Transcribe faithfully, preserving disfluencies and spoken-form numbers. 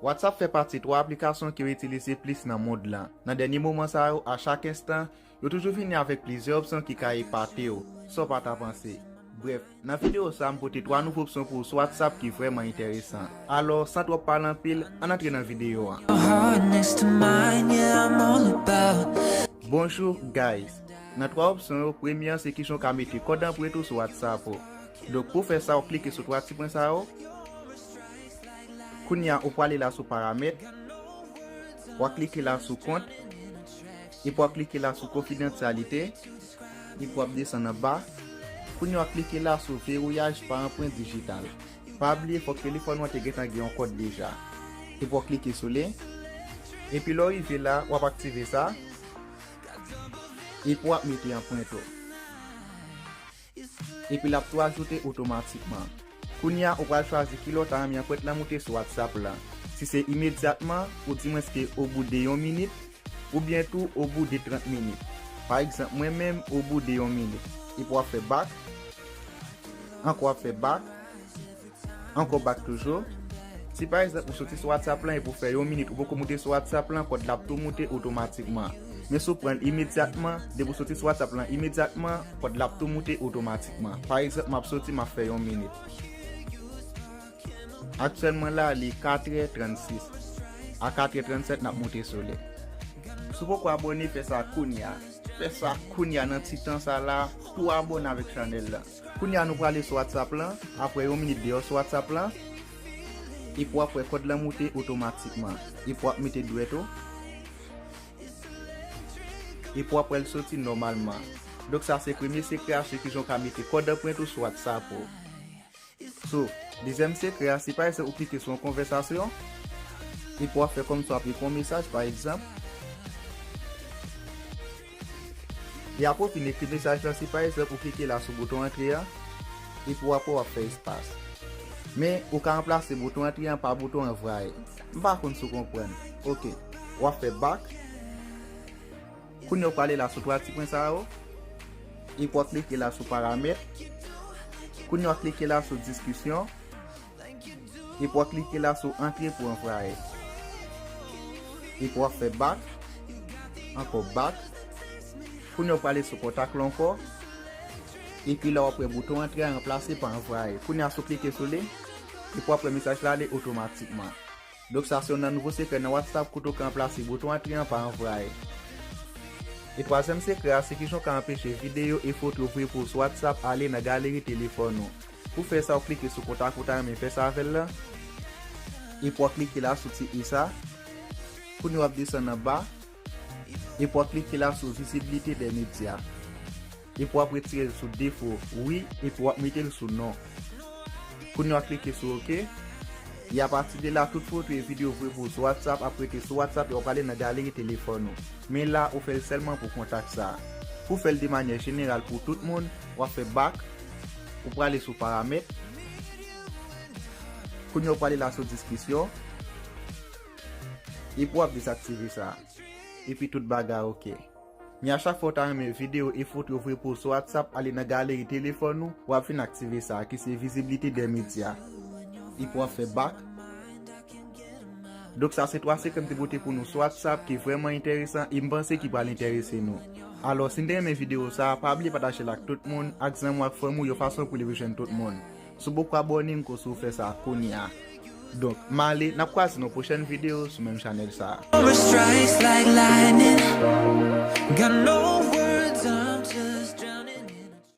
WhatsApp fè pati twa aplikasyon ke yo itilize plis nan mond lan. Nan dènye moman sa yo, a chak enstan, yo toujou vini avèk plizyè opsyon ki ka epate w. Sa w pa ta panse? Brèf, nan videyo sa, m pote twa nouvo opsyon pou w sou WhatsApp ki vrèman enteresan. Alò, san twòp pale anpil, ann antre nan videyo an. Your heart next to mine, yeah, I'm all about. Bonjou, guys. Nan twa opsyon yo, premye an se kijan w ka mete kòd anprent ou sou WhatsApp ou. Donk, pou fè sa, w klike sou twa ti pwen sa yo. Kounye a, ou prale la sou paramèt. W a klike la sou kont. Epi w a klike la sou konfidansyalite. Epi w ap desann anba. Kounye a, w a klike la sou vewouyaj pa anprent dijital. Pa bliye, fòk telefòn ou an te gentan gen yon kòd deja. Epi w a klike sou li. Epi lè w rive la, w ap aktive sa. Epi w ap mete anprent ou. Epi l ap tou ajoute otomatikman. Kounye a, ou pral chwazi kilè w ta renmen anprent lan moute sou WhatsApp lan. Si se imedyatman, oudimwens ke obout de yon minit, oubyen tou obout de trant minit. Pa egzanp, mwen menm, obout de yon minit. Epi w ap fè back, ankò w ap fè back, ankò back toujou. Si pa egzanp ou soti sou WhatsApp lan epi w fè yon minit ou poko moute sou WhatsApp lan, kòd la ap tou moute otomatikman. Men si w pran l imedyatman, depi w soti sou WhatsApp lan imedyatman, kòd la ap tou moute otomatikman. Pa egzanp, m ap soti, m ap fè yon minit. Aktyèlman la, li katrè trannsis. A katrè trannsèt, n ap moute sou li. Si w poko abòne, fè sa kounye a. Fè sa kounye a nan ti tan sa la, tou abòne avèk chanèl la. Kounye a nou prale sou WhatsApp lan, apre yon minit deyò sou WhatsApp lan, epi w ap wè kòd lan moute otomatikman. Epi w ap mete dwèt ou. Epi w ap wè l soti nòmalman. Donk sa se premye sekrè a sou kijan w ka mete kòd anprent ou sou WhatsApp ou. So, dezyèm sekrè a, si pa egzanp ou klike sou yon konvèsasyon, epi w ap fè kòmsi w ap ekri yon mesaj, pa egzanp. E apre w fin ekri mesaj lan, si pa egzanp ou klike la sou bouton antre a, epi w apre w ap fè espas. Men, ou ka ranplase bouton antre an pa bouton anvwaye. M pa konn si w konprann. Oke. W ap fè back. Kounye a w prale la sou twa ti pwen sa yo. Epi w ap klike la sou paramèt. Kounye a w ap klike la sou diskisyon. Epi w ap klike la sou antre pou anvwaye. Epi w ap fè back. Ankò back. Kounye a w prale sou kontak la ankò. Epi la w ap wè bouton antre a ranplase pa anvwaye. Kounye a si w klike sou li, epi w ap wè mesaj la ale otomatikman. Donk sa se youn nan nouvo sekrè nan WhatsApp kote w ka ranplase bouton antre an pa anvwaye. E twazyèm sekrè a se kijan w ka anpeche videyo e foto yo voye pou w sou WhatsApp ale nan galeri telefòn ou. Pou fè sa, w klike sou kontak ou ta renmen fè sa avè l lan. Epi w klike la sou ti i sa. Kounye a w ap desann anba. Epi w klike la sou visibilité des médias. Epi w ap retire l sou defo, wi, epi w ap mete l sou non. Kounye a w klike sou oke. E apati de la, tout foto e videyo voye pou w sou WhatsApp ap rete sou WhatsApp, yo ap ale nan galeri telefòn ou. Men la, ou fè l sèlman pou kontak sa a. Pou fè l de manyè jeneral pou tout moun, w ap fè back, ou prale sou paramèt. Kounye a w prale la sou diskisyon. Epi w ap dezaktive sa a. Epi tout bagay oke. Men a chak fwa w ta renmen videyo e foto yo voye pou w sou WhatsApp ale nan galeri telefòn ou, w ap vin aktive sa a ki se visibilité des médias. Epi w ap fè back. Donk sa se twa sekrè m te pote pou nou sou WhatsApp ki vrèman enteresan e m panse ki pral enterese nou. Alò, si n te renmen videyo sa a, pa bliye pataje l ak tout moun, ak zanmi w ak fanmi w yon fason pou li rive jwenn tout moun. Si w poko abòne, m konsi w fè sa kounye a. Donk, m ale, n ap kwaze nan pwochèn videyo sou menm chanèl sa a. Aura strikes like lightning. Got no